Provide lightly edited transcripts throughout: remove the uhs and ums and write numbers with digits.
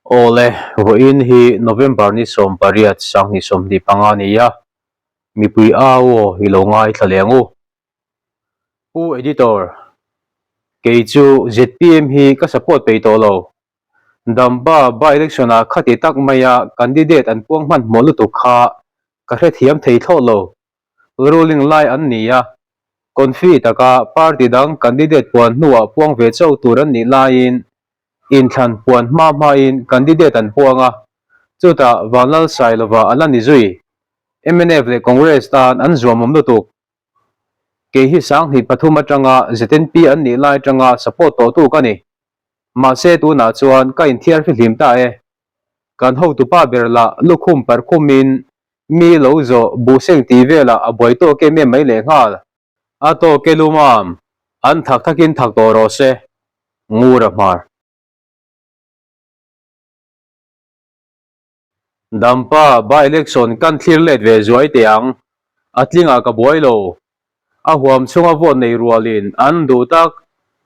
Awle, vawiin hi November ni 18 2025 a ni a, mipui au aw i lo ngaithla leh ang u. Pu Editor, kei chu zpm hi ka support peih tawh lo. Dampa by-election ah khati tak maia candidate an puang hmanhmawh lutuk kha ka hrethiam thei thlawt lo. Ruling lai an ni a, confi taka party dang candidate puan hnuah puang ve chauh tur an nih laiin inthlan puan hma hmain candidate an puang a, chutah Vanlalsailova a la ni zui. Mnf leh Congress tan an zuamawm lutuk. Kei hi 2003 atanga ZNP an nih lai atanga support tawhtu ka ni. Mahse tunah chuan ka inthiar fihlim ta e. Kan hotupa ber lah lukhum parkhumin mi lo zawh buhseng tih velah a buai tawk em em mai lehnghal. A tawk e lumam, an thak thakin thak tawh rawh se. Ngur a hmar. Dampa by election kan thlir let ve zuai teh ang, a tlingah ka buai lo. A huam chhunga vote nei rualin an duh tak,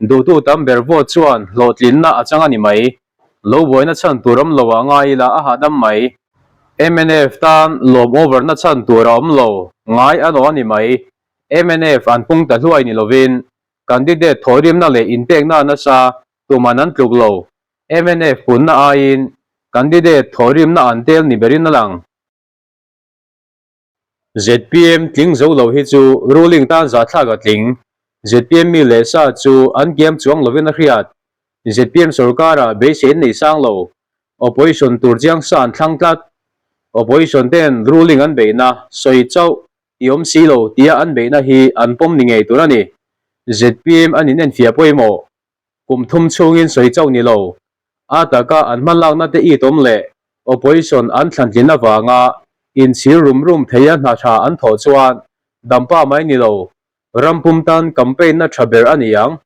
duhtu tam ber vote chuan hlawhtlinna a chang a ni mai. Lo buaina chhan tur awm lo ah ngai ila a hahdam mai. Mnf tan lawm over na chhan tur a awm lo, ngai a nawh a ni mai. Mnf an pung ta hluai ni lovin candidate thawhrimna leh inpekna a nasa, tuman an tluk lo. Mnf punna aiin candidate thawhrimna an tel ni berin a lang. Zpm tling zo lo hi chu ruling tan zahthlak a tling. Zpm mi leh sa chu an kiam chuang lovin a hriat. Zpm sorkara beisei an nei sang lo. Opposition tur chiang sa an thlang tlat. Opposition ten ruling an beihna sawi chauh i awm si lo tia an beihna hi an pawm ni ngei tur a ni. Zpm an inenfiah pawimawh. Kum thum chhungin sawi chauh ni lo. A taka an hmalakna te itawm leh opposition an thlantlin avanga inchhir rum rum theia hna tha an thawh chuan dampa mai ni lo, ram pum tan campaign na tha ber a ni ang.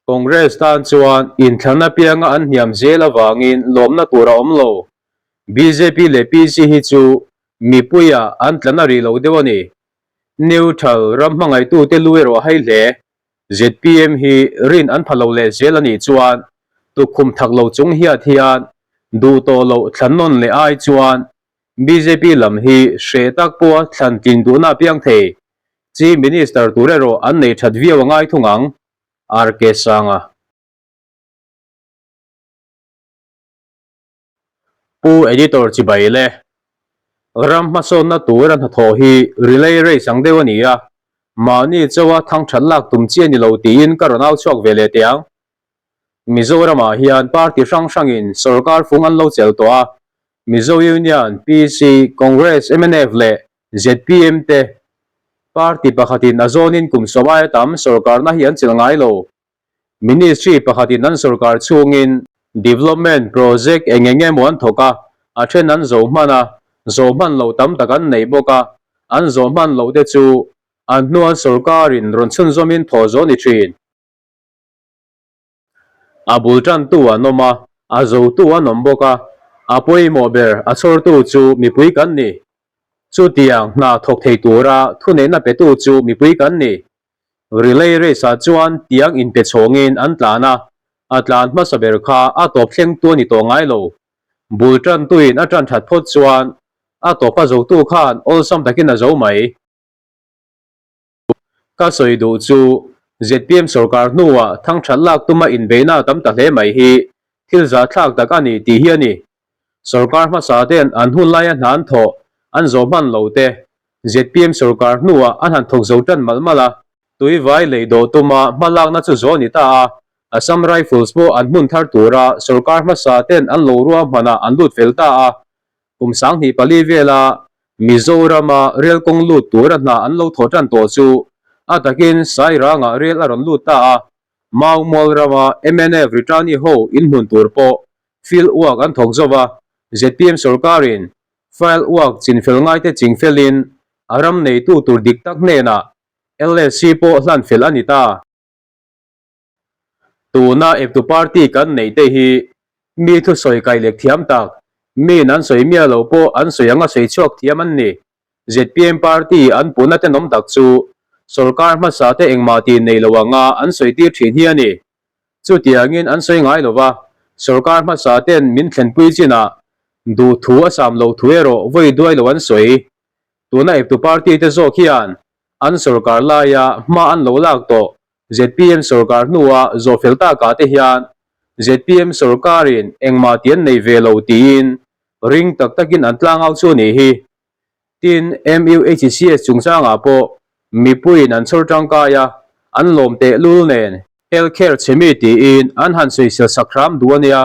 Congress tan chuan inthlan apianga an hniam zel avangin lawmna tur a awm lo. Bjp leh PC hi chu mipuia an tla na rih lo deuh a ni. Neutral ram hmangaihtute lu erawh a hai hle. Zpm hi rin an pha lo leh zel a nih chuan tukkhum thak lo chung hiat hian duh tawh loh thlan nawn leh ai chuan bjp lam hi hreh tak pawha thlan tlin duhna a piang thei. Chief Minister tur erawh an nei that viau a ngai thung ang. RK Sanga. Pu Editor chibai le. Ram hmasawnna tura hnathawh hi relay race ang deuh a ni a, mahni chawa thang that lak tum chi a ni lo tiin ka rawn au chhuak ve leh teh ang. Mizoramah hian party hrang hrangin sorkar fung an lo chelh tawh a, Mizo Union, PC, Congress, mnf leh zpm te party pakhatin a zawnin kum sawm aia tam sorkarna hi an chelh ngai lo. Ministry pakhatin an sorkar chhungin development project eng eng emaw an thawk a, a then an zo hman a, zawh hman loh tam tak an nei bawk a, an zawh hman loh te chu an hnuan sorkarin rawn chhunzawmin thawh zawh ni thin. A bul tantu an awm a, a zotu an awm bawk a, a pawimawh ber a chhawrtu chu mipui kan ni. Chutiang hna thawk thei tura thuneihna petu chu mipui kan ni. Relay race ah chuan tiang inpe chhawngin an tlan a, a tlan hmasa ber kha a tawp thlengtu a ni tawh ngai lo. Bul tantuin a tan that phawt chuan a tawp a zotu khan awlsam takin a zo mai. Ka sawi duh chu zpm sorkar hnuah thangthat lak tuma inbeihna a tam ta hle mai hi thil zahthlak tak a ni tih hi a ni. Sorkar hmasa ten an hun laia hna an thawh an zawh hman lo te zpm sorkar hnuah an han thawk zo tan malh malh a, tuivai lei dawh tuma hmalakna chu zawh a ni ta a, Assam Rifles pawh an hmun thar tura sorkar hmasa ten an lo ruah hmanah an lut fel ta a, kum 24 vela Mizorama rel kawng lut tura hna an lo thawh tan tawh chu a takin Sairangah rel a rawn lut ta a, Maumual rama mnf returnee ho inhmun tur pawh field work an thawk zo va, zpm sorkarin file work chinfel ngaite chingfelin a ram neitu tur dik tak hnenah LSC pawh hlan fel a ni ta. Tuna eptu party kan neih te hi mi thusawi kai lek thiam tak, miin an sawi miah lo pawh an sawi anga sawi chhuak thiam an ni. Zpm party an puhna tenawm tak chu sorkar hmasa te engmah tih nei lo anga an sawi tir thin hi a ni. Chutiangin an sawi ngai lo va, Sorkar hmasa ten min thlenpui chinah duhthu a sam loh thu erawh vawi duai lo an sawi. Tuna eptu party te zawk hian an sorkar laia hma an lo lak tawh zpm sorkar hnua zawhfel takah te hian zpm sorkarin engmah ti an nei ve lo tiin ring tak takin an tlangau chu a nih hi. Tin, MUHCS chungchangah pawh mipuiin an chhawr tangkai a, an lawm tehlul nen health care chhe mi tiin an han sawisel sak hram duh a nia.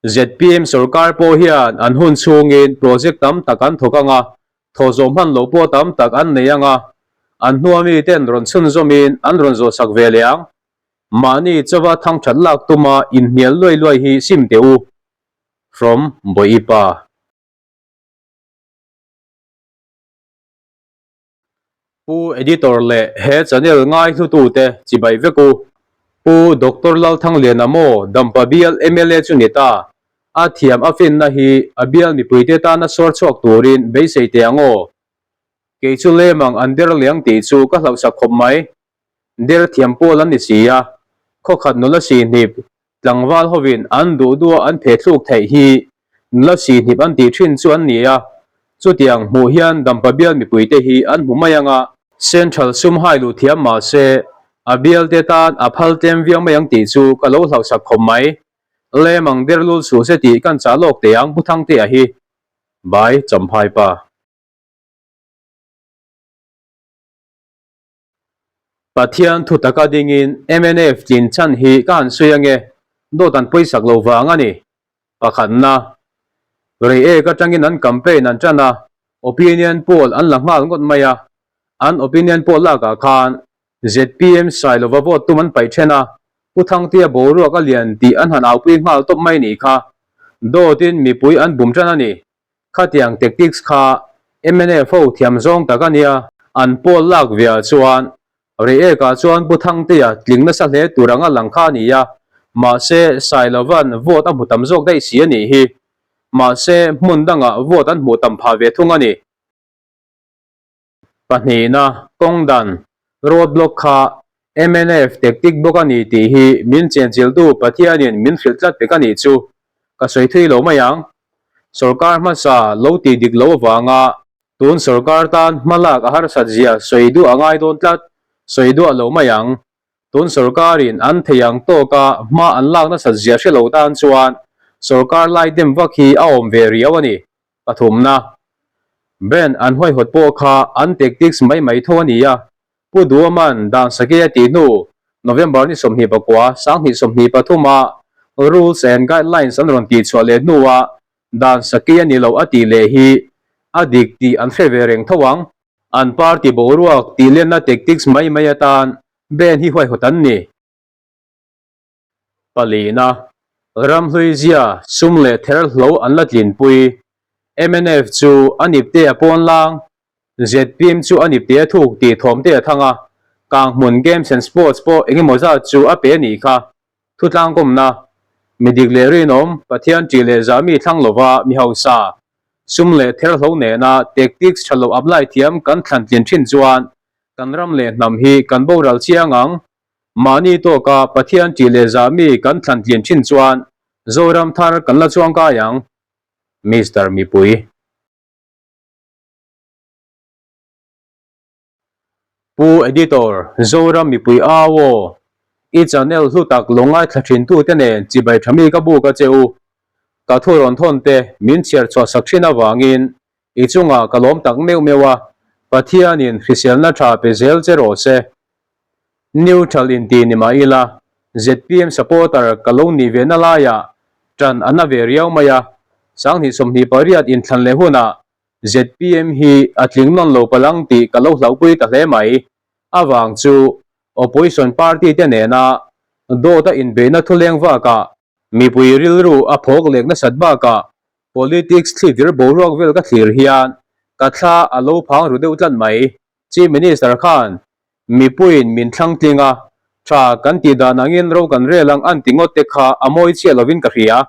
Zpm sorkar pawh hian an hun chhungin project tam tak an thawk ang a, thawh zawh hman loh pawh tam tak an nei ang a, an hnua miten rawn chhunzawmin an rawn zawh sak ve leh ang. Mahni chawa thangthat lak tuma inhnial luai luai hi sim teh u. From Bawipa. Pu Editor leh he channel ngaihlutute chibai vek u. Pu Doctor Lalthangliana maw Dampa bial mla chu ni ta. A thiam a finna hi a bial mipuite tana suar chhuak turin beisei teh ang aw. Kei chu lemang an der liang tih chu ka hlauhsak khawp mai. Der thiam pawl an ni si a, khawkhat nula sihnip Tlangval hovin an duh duha an phe thluk theih hi nula sihnip an tih thin chu an ni a, chutiang hmuh hian Dampa bial mipuite hi an hmu mai ang a, Central sum hai luh thiam mah se a bialte tan a phal tlem viau mai ang tih chu ka lo hlauhsak khawp mai. Lem ang der lul suh se tih kan chah lawk teh ang Pu Thangtea hi. Bai Champhai pa. Pathian thu taka dingin mnf tlin chhan hi ka han sawi ange, dawt an pawisak lo vang a ni. Pakhatna, rei ek atangin an campaign an tan a, opinion poll an la nghal ngawt mai a, an opinion poll lakah khan zpm Sailova vote tum an paih then a, Pu Thangtea boruak a lian tih an han aupui nghal tawp mai nih kha. Dawtin mipui an bum tan a ni. Khatiang tactics kha mnf ho thiam zawng tak a nia. An pawl lak viah chuan Reiek-ah chuan Pu Thangtea tling nasa hle tur anga lang kha a ni a, mahse Sailova'n vote a hmu tam zawk daih si a nih hi. Mahse hmun dangah vote an hmuh tam phah ve thung a ni. Pahnihna, kawng dan, road block kha mnf tactic bawk a ni tih hi min chenchiltu Pathianin min hrilh tlat pek a nih chu ka sawi thui lo mai ang. Sorkar hmasa lo tih dik lo avanga tun sorkar tan hmalak a harsat zia sawi duah a ngai dawn tlat, sawi duah lo mai ang. Tun sorkarin an thei ang tawka hma an lak nasat zia hre lo tan chuan sorkar lai dem vak hi a awm ve riau a ni. Pathumna, Brand an huaihawt pawh kha an tactics mai mai tho a ni a, Pu Duaman dan sake a tih hnu November ni 29, 2023 a Rules and Guidelines an rawn tihchhuah leh hnua dan sake a ni lo a tih leh hi a dik tih an hre ve reng tho ang. An party boruak tih lenna tactics mai mai atan Brand hi huaihawt an ni. Palina, Ramhlui zia sum leh ther hlo an la tlinpui. Mnf chu a nipte a pawn lang, zpm chu a nipte a thuk tih thawm te a thang a, Kanghmun Games and Sports pawh engemaw zat chu a pe a nih kha. Thutlangkawmna, Mi dik leh rinawm, Pathian ṭih leh zah mi thlang lova mi hausa, sum leh ther hlo nena tactics ṭha lo apply thiam kan thlan tlin ṭhin chuan kan ram leh hnam hi kan boral chiang ang. Mahni tawka Pathian tih leh zah mi kan thlan tlin thin chuan Zoram thar kan la chuang kai ang. Mister Mipui. Pu Editor, Zoram Mipui au aw. I channel hlu tak lo ngaithla thin tute nen chibai tha mi ka buk a che u. Ka thu rawn thawn te min chhiar chhuah sak thin avangin i chungah ka lawm tak meuh meuh a, Pathianin hriselna tha pe zel che rawh se. Neutral inti ni mah ila, zpm supporter ka lo nih ve na laiah ṭan a na ve riau mai a, 2028 inthlan leh hunah zpm hi a tling nawn lo palang tih ka lo hlauhpui ta hle mai. Avang chu opposition party te nena dawt a inbeihna thuleng vakah mipui rilru a phawk lek nasat bakah politics thlivir boruak vel ka thlir hian ka thla a lo phang ru deuh tlat mai. Chief Minister khan Mipuiin min thlang tling a, tha kan tih dan angin ro kan rel ang an ti ngawt te kha a mawi chiah lovin ka hria.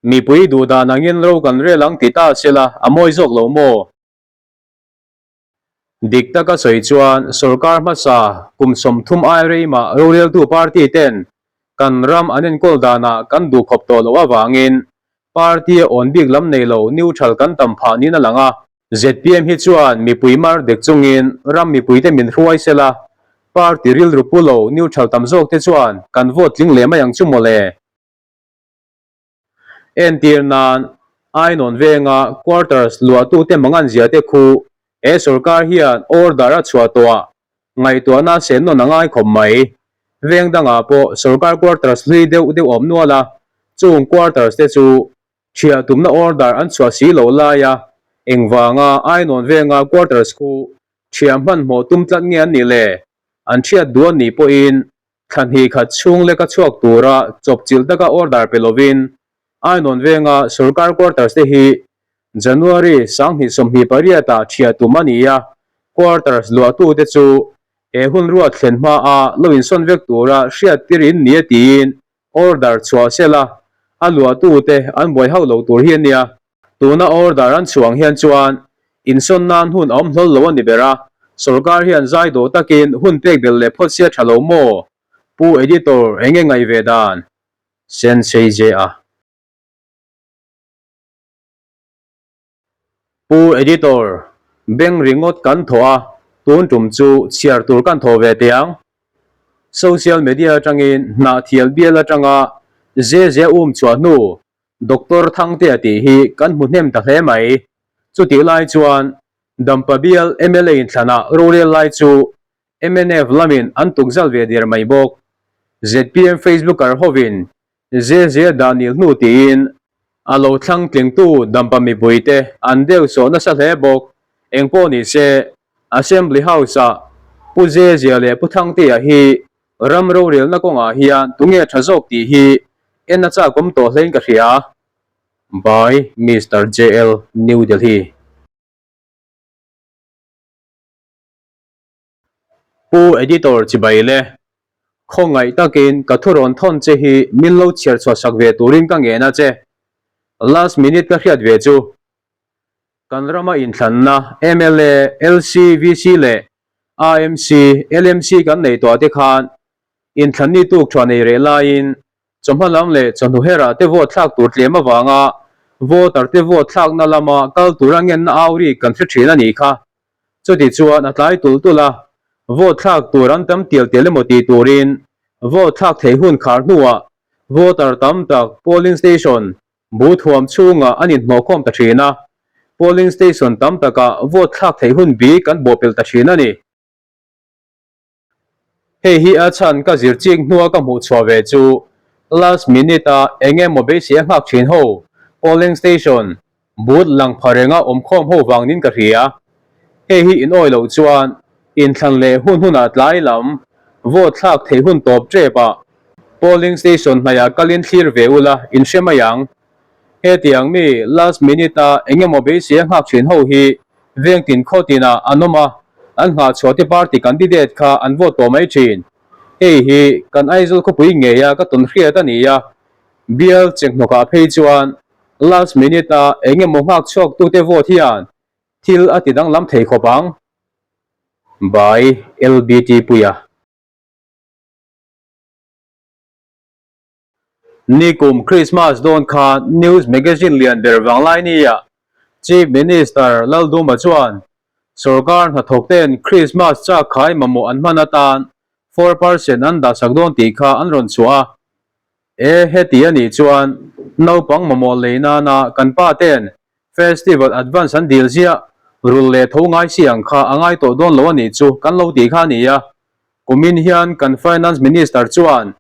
Mipui duh dan angin ro kan rel ang ti ta sela a mawi zawk lo maw? Dik taka sawi chuan sorkar hmasa kum 30 ai reimah roreltu party ten. Kan ram an enkawl danah kan duhkhawp tawh loh avangin party a awn bik lam nei lo neutral kan tam phah niin a lang a. Zpm hi chuan mipui mar dek chungin ram mipuite min hruai sel a, party rilru pu lo neutral tam zawk te chuan kan vote tling leh mai ang chu mawle. Entir nan, Ainawn venga quarters luahtute mangan zia te khu he sorkar hian order a chhuah tawh a, ngaihtuahna sen nawn a ngai khawp mai. Veng dangah pawh sorkar quarters hlui deuh deuh awm nual a, chung quarters te chu thiah tumna order an chhuah si loh laia engvanga Ainawn venga quarters khu thiah hmanhmawh tum tlat nge an nih le? An thiat duh a nih pawhin Thla hnih khat chhung leka chhuak tura chawpchilh taka order pe lovin Ainawn venga sorkar quarters te hi January 2028 ah thiah tum a ni a, quarters luahtute chu he hun ruat thlen hmaa lo insawn vek tura hriattir in ni a tiin order chhuah sela a luahtute an buai hauh lo tur hi a nia. Tuna order an chhuang hian chuan insawn nan hun a awm hlawl lo a ni ber a, sorkar hian zai dawh takin hun pek belh leh phawt sia tha lo maw? Pu Editor enge ngaih ve dan? Sensei J-a. Pu Editor, beng ringawt kan thawh a, tun tum chu chhiar tur kan thawh ve teh ang. Social media atangin hnahthial bial atanga Zezia um chhuah hnu Doctor Thangtea tih hi kan hmu hnem ta hle mai. Chutih lai chuan Dampa bial mla inthlanah rorel lai chu mnf lamin an tukzal ve der mai bawk. Zpm Facebooker hovin Zezia dah nil hnu tiin a lo thlang tlingtu Dampa mipuite an deuhsawh nasa hle bawk. Engpawh ni se Assembly House-ah Pu Zezia leh Pu Thangtea hi Ram rorelna kawngah hian tunge tha zawk tih hi en a chak awm tawh hlein ka hria. By Mister JL New Delhi. Pu Editor chibai le, khawngaih takin ka thu rawn thawn che hi min lo chhiar chhuah sak ve turin ka ngen a che. Last minute ka hriat ve chu. Kan rama inthlanna mla, LC, VC leh AMC, LMC kan nei tawh te khan inthlanni tuk tha nei reh laiin chawhma lam leh chawhnu herah te vote thlak tur tlem avanga voter te vote thlakna lama kal tura ngenna au rik kan hre thin a nih kha. Chuti chuan a tlai tulh tulh a, vote thlak tur an tam tial tial emaw tih turin vote thlak theih hun khar hnuah voter tam tak polling station Booth huam chhungah an inhnawhkhawm ta thin a, polling station tam takah vote thlak theih hun bik an bawhpelh ta thin a ni. Hei hi a chhan ka zir chik hnua ka hmuh chhuah ve chu last minute a eng emaw beisei a nghak thin ho polling station booth lang pha renga awmkhawm ho vang nin ka hria. Hei hi in awi loh chuan inthlan leh hun hunah tlai lam vote thlak theih hun tawp tep ah polling station hnaihah kalin thlir ve ula in hre mai ang. Hetiang mi last minute a eng emaw beisei a nghak thin ho hi vengtin khaw tinah an awm a, an nghah chhuah te party candidate kha an vote tawh mai thin. Hei hi kan Aizawl khawpui ngeia ka tawn hriat a ni a, bial chenghnawkah phei chuan last minute a eng emaw nghak chhuak tute vote hian Thil a ti danglam thei khawp ang. By LBT Puia. Nikum Christmas dawn khan News Magazine lian ber vanglai nia Chief Minister Lalduma chuan sorkar hnathawk ten Christmas chak khai mamawh an hman atan 4% an dahsak dawn tih kha an rawn chhuah a. E, heti a nih chuan naupang mamawh lei nana kan pa ten Festival advance an dil ziah, rul leh tho ngai si ang kha a ngai tawh dawn lo a nih chu kan lo tih kha a ni a. Kumin hian kan Finance Minister chuan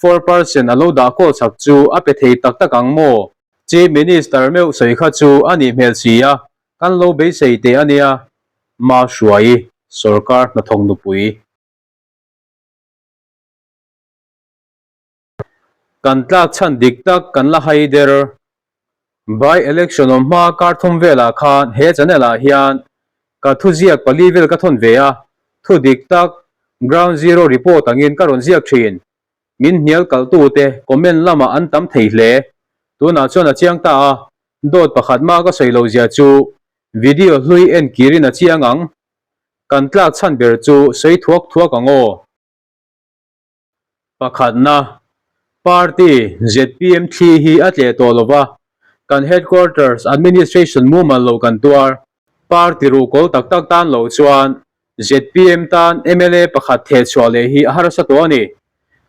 4% a lo dah khawl chak chu a pe thei tak tak ang maw? Chief Minister meuh sawi kha chu a nih hmel si a, kan lo beisei teh a nia. Ma Hruai, Sorkar hnathawk nupui. Kan tlak chhan dik tak kan la hai der. By election awm hma kar thum velah khan he channel ah hian ka thuziak pali vel ka thawn ve a, thu dik tak ground zero report angin ka rawn ziak thin. Min hnial kalhtute comment lamah an tam thei hle. Tunah chuan a chiang ta a, dawt pakhat mah ka sawi lo zia chu video hlui en kirin a chiang ang. Kan tlak chhan ber chu sawi thuak thuak ang aw. Pakhatna, Party zpm thli hi a tleh tawh lo va, kan headquarters administration mumal lo kan tuar. Party ruhkawl tak tak tan loh chuan zpm tan mla pakhat theh chhuah leh hi a harsa tawh a ni.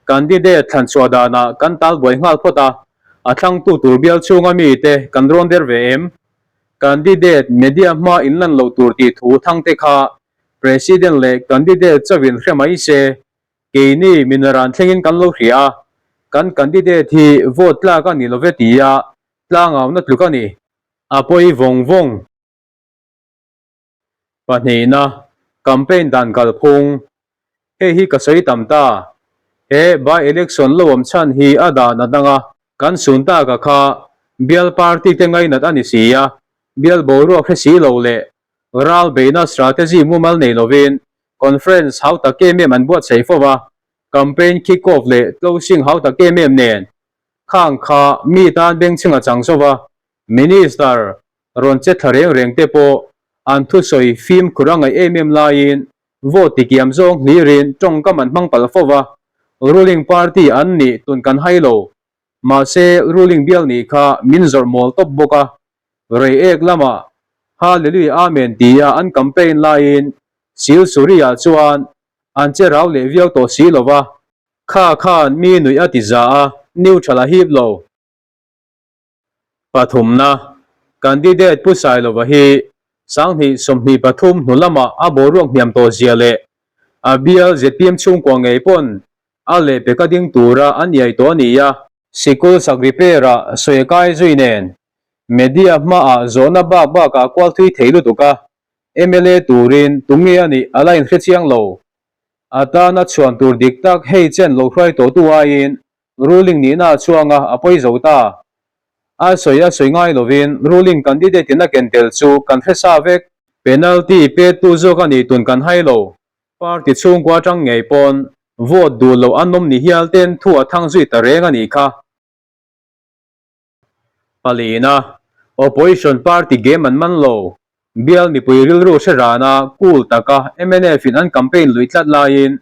Candidate thlan chhuah danah kan tal buai nghal phawt a, a thlangtu tur bial chhunga mite kan rawn der ve em? Candidate media hma inlan loh tur tih thu thangte kha President leh candidate chauhin hre mai se, Keini minaran thlengin kan lo hria a, kan candidate hi vote tlak a ni love tia tlangauna tluk a ni. A pawi vawng vawng. Pahnihna, campaign dan kalphung. Hei hi ka sawi tam ta. He by-election lo awm chhan hi a dan a dang a, kan sun taka kha bial party te ngainat a ni si a, bial boruak hre si lo leh Ral beihna strategy mumal nei lovin conference hau tak em em an buatsaih fo va, campaign kick off leh closing hau tak em em nen khang kha mi tan bengchheng a chang zo va, Minister rawn che thla reng reng te pawh an thusawi fimkhur a ngaih em em laiin vote tikiam zawng hlirin tawngkam an hmang palh fo va, ruling party an nih tun kan hai lo. Mahse, ruling bial nih kha min zawrh mawl tawp bawk a, Reiek lamah Hallelujah Amen tia an campaign laiin Silsuri-ah chuan an che rau leh viau tawh si lo va, kha khan mi nuih a ti za a, neutral a hip lo. Pathumna, Candidate Pu Sailova hi 2023 hnu lamah a boruak hniam tawh zia leh a bial zpm chhungkua ngei pawn A lehpek a ding tura an iai tawh a ni a. Sikul sak repair ah sawi kai zui nen media hmaah zawhna bak bakah kual thui thei lutuk a, mla turin tunge a nih a la inhre chiang lo. A tana chhuan tur dik tak hei chen lo hruai tawhtu aiin ruling nihna a chhuang a, a pawi zo ta. A sawi a sawi ngai lovin ruling candidate in a ken tel chu kan hre sa vek. Penalty petu zawk a nih tun kan hai lo. Party chhungkua atang ngei pawn vote duh loh an awm ni hial ten thu a thang zui ta reng a nih kha. Palina, Opposition party game an man lo. Bial mipui rilru hre rana cool taka mnf in an campaign lui tlat laiin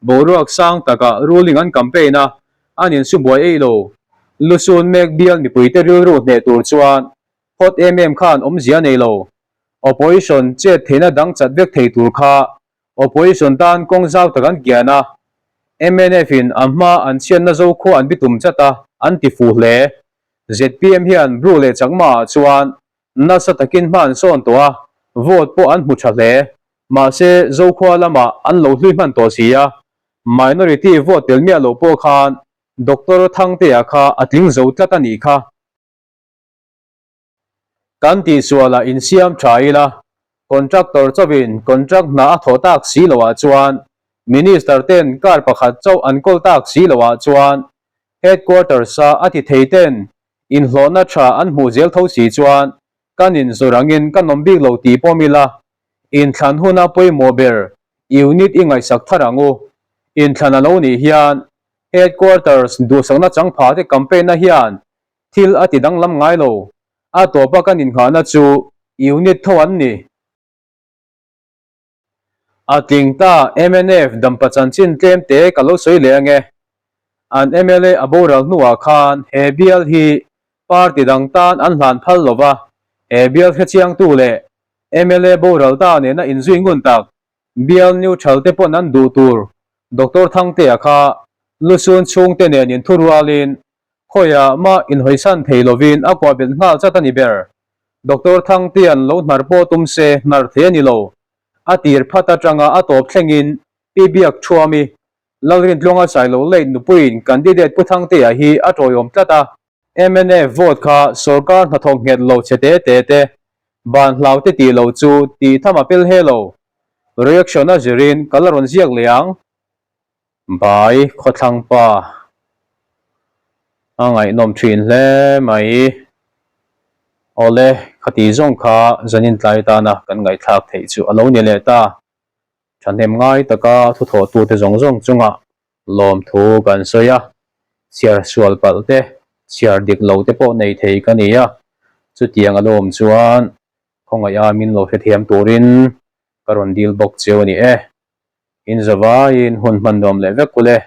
boruak sang taka ruling an campaign a, an insu buai ei lo. Lusun mek bial mipuite rilru hneh tur chuan hot em em khan awmzia nei lo. Opposition chet theihna dang chat vek thei tur kha Opposition tan kawng zau tak an kian a, mnf in a hma an chhiatna zo khua an bitum chat a, an ti fuh hle. Zpm hian Bru leh Chakma ah chuan nasa takin hma an sawn tawh a, vote pawh an hmu tha hle. Mahse, Zokhua lamah an lo hlui hman tawh si a, minority vote tel miah lo pawh khan Doctor Thangtea kha a tling zo tlat a nih kha. Kan tihsualah insiam tha ila, contractor chauhin contract hna a thawh tak si loah chuan, Minister ten kar pakhat chauh an kawl tak si loah chuan, Headquarters-a a ti thei ten inhlawhna tha an hmuh zel tho si chuan kan inzawr angin kan awm bik lo tih pawm ila, inthlan huna pawimawh ber unit i ngaihsak thar ang u. Inthlan a lo nih hian Headquarters duhsakna changpha te campaign-na hian Thil a ti danglam ngai lo. A tawpa kan innghahna chu unit tho an ni. A tling ta mnf dampa chanchin tlem te ka lo sawi leh ange. An mla a boral hnuah khan he bial hi party dang tan an hlan phal lo va, he bial hrechiangtu leh mla boral ta nena inzui ngun tak bial neutral te pawn an duh tur Doctor Thangtea kha lusun chhungte nen inthurualin Khawiah mah inhawisan thei lovin a kuah belh nghal chat a ni ber. Doctor Thangtea'n lo hnar pawh tum se hnar thei a ni lo. A tir phat atanga a tawp thlengin Pi Biak Thuami, Lalrintluanga Sailo late nupuiin candidate Pu Thangtea hi a tawiawm tlat a. Mnf vote kha sorkar hnathawk nghet lo che te te te, ban hlau te tih lo chu tih tham a pel he lo. Reaction a zirin ka la rawn ziak leh ang. Bai khawthlang pa a ngaihnawm thin hle mai. Awle, khati zawng kha zanin tlai tana kan ngaihthlak theih chu a lo ni leh ta. Thahnem ngai taka thuthawhtute zawng zawng chungah lawmthu kan sawi a, chhiar sual palh te, chhiar dik lo te pawh nei thei ka ni a, chutiang a lo awm chuan khawngaih a min lo hrethiam turin ka rawn dil bawk cheu a ni e. In zavaiin hun hman nuam leh vek kul e.